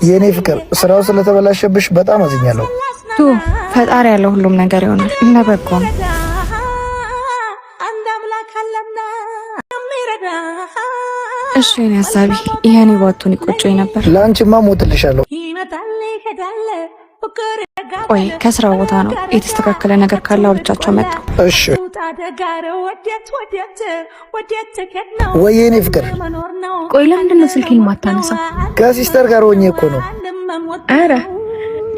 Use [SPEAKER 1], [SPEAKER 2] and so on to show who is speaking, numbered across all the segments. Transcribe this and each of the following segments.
[SPEAKER 1] የእኔ ፍቅር፣ ስራው ስለተበላሸብሽ በጣም አዝኛለሁ።
[SPEAKER 2] ቱ ፈጣሪ ያለው ሁሉም ነገር ይሆናል። ለበጎ ነው። እሺ የኔ ሀሳቢ፣ የኔ ባትሆን ይቆጨኝ ነበር።
[SPEAKER 1] ለአንቺማ ሞትልሻለሁ።
[SPEAKER 2] ቆይ ከስራ ቦታ ነው፣ የተስተካከለ ነገር ካለ አውርቻቸው መጣሁ።
[SPEAKER 1] እሺ። ወይ የኔ ፍቅር፣
[SPEAKER 3] ቆይ ለምንድን ነው ስልኬን የማታነሳው?
[SPEAKER 1] ከ sister ጋር ሆኜ እኮ ነው።
[SPEAKER 3] አረ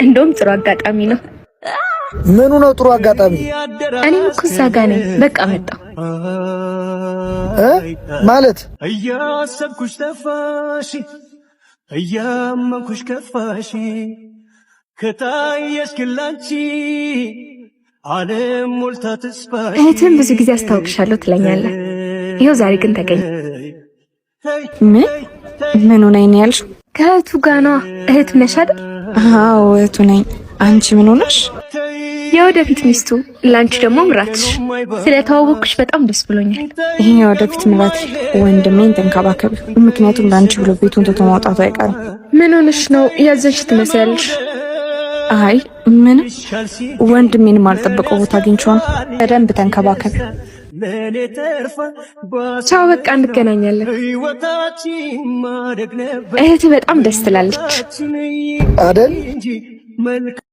[SPEAKER 3] እንደውም ጥሩ አጋጣሚ ነው።
[SPEAKER 1] ምኑ ነው ጥሩ አጋጣሚ?
[SPEAKER 3] እኔም እኮ እዛ ጋ ነኝ። በቃ መጣሁ።
[SPEAKER 1] እ ማለት
[SPEAKER 4] እያሰብኩሽ ተፋሽ፣ እያመንኩሽ ከፋሽ፣ ከታየሽ ግላንቺ ዓለም ሞልታ ተስፋሽ።
[SPEAKER 3] እህትህን ብዙ ጊዜ አስታውቅሻለሁ ትለኛለህ። ይኸው ዛሬ ግን ተገኘ።
[SPEAKER 2] ምን ምኑ ነኝ ነው ያልሽው?
[SPEAKER 3] ከእህቱ ጋር ነዋ። እህቱ ነሽ አይደል?
[SPEAKER 2] አዎ እህቱ ነኝ። አንቺ ምን ሆነሽ?
[SPEAKER 3] የወደፊት ሚስቱ፣ ለአንቺ ደግሞ ምራትሽ። ስለተዋወቅኩሽ በጣም ደስ ብሎኛል።
[SPEAKER 2] ይሄ የወደፊት ምራት ወንድሜን ተንከባከቢ። ምክንያቱም ለአንቺ ብሎ ቤቱን ትቶ ማውጣቱ አይቀርም።
[SPEAKER 3] ምን ሆነሽ ነው? ያዘንሽ ትመስያለሽ።
[SPEAKER 2] አይ ምንም፣ ወንድሜን ማልጠብቀው ቦታ አግኝቼው ነው። በደንብ ተንከባከቢ።
[SPEAKER 3] ቻው፣ በቃ እንገናኛለን። እህትህ በጣም ደስ ትላለች
[SPEAKER 1] አደል?